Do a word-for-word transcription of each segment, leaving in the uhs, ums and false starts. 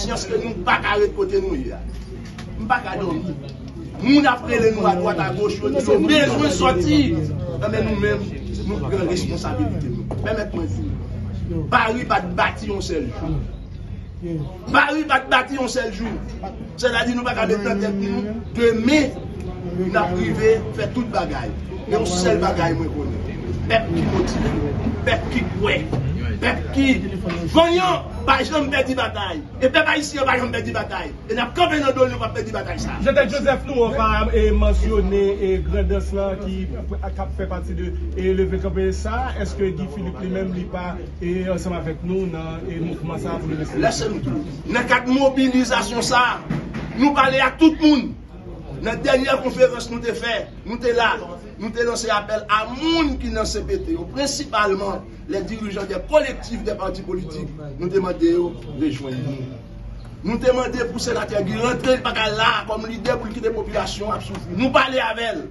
Paske nou pa ka ret kote nou ye a. M pa ka dòmi. Moun ap rele nou adwat agoch, yo di yo bezwen sòti. Enben nou menm, nou pran responsabilite nou. Pèmèt mwen di w, Paris pa t bati yon sèl jou. Paris pa t bati yon sèl jou. Sètadi nou pa ka met nan tèt nou, demen, n ap rive fè tout bagay. Men yon sèl bagay mwen konnen. Pèp ki motive, pèp ki kwè, pèp ki vanyan, pa janm pèdi batay. E pèp ayisyen an pa janm pèdi batay. E n ap kanpe nan do l, nou p ap pèdi batay sa. Jantèt Joseph, nou pa e mansyone e Grandans lan ki k ap fè pati de e leve kanpe sa. Èske Guy Philippe li menm li pa e ansanm avèk nou nan e mouvman sa pou nou reste? Lèse m di w, nan kad mobilizasyon sa, nou pale ak tout moun. Nan dènyè konferans nou te fè, nou te la, nou te lanse apèl a moun ki nan C P T yo, prensipalman les dirigeants des collectifs des partis politiques, nou te mande yo rejwenn nou. Nou te mande pou senatè Guy rantre, li pa ka la kòm lidè pou l kite popilasyon ap soufri. Nou pale avè l.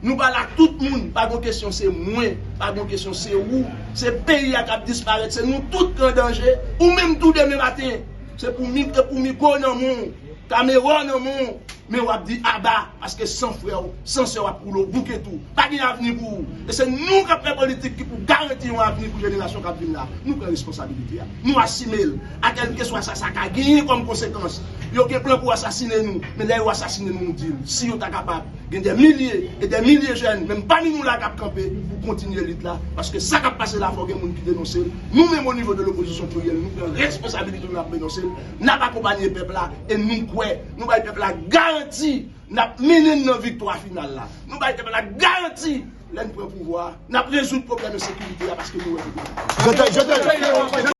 Nou pale ak tout moun. Pa gon kesyon se mwen, pa gon kesyon se ou. Se peyi a k ap disparèt, se nou tout k an danje. Ou menm tou demen maten, se pou mi-, se pou mikwo nan men w, kamera nan men w, men w ap di aba, paske san frè w, san sè w ap woule w bouke tou. Pa gen avni pou ou. E se nou k ap fè politik ki pou garanti yon avni pou jenerasyon k ap vin la. Nou pran responsabilite a. Nou asime l. A kèlkeswa sa sa ka genyen kòm konsekans. Yo gen plan pou asasine nou, men lè yo asasine nou, nou di l. Si yo ta kapab, gen dè milye e dè milye jèn, menm pami nou la, k ap kanpe pou kontinye lit la. Paske sa k ap pase la, fò gen moun ki denonse l. Nou menm, o nivo de lopozisyon pliryèl, nou pran responsabilite nou, n ap denonse l. N ap akonpanye pèp la e nou kwè. Nou bay pèp la garanti n ap mennen n nan viktwa final la. Nou bay pèp la garanti, lè n pran pouvwa a, n ap rezoud pwoblèm ensekirite a, paske nou wè pouvwa.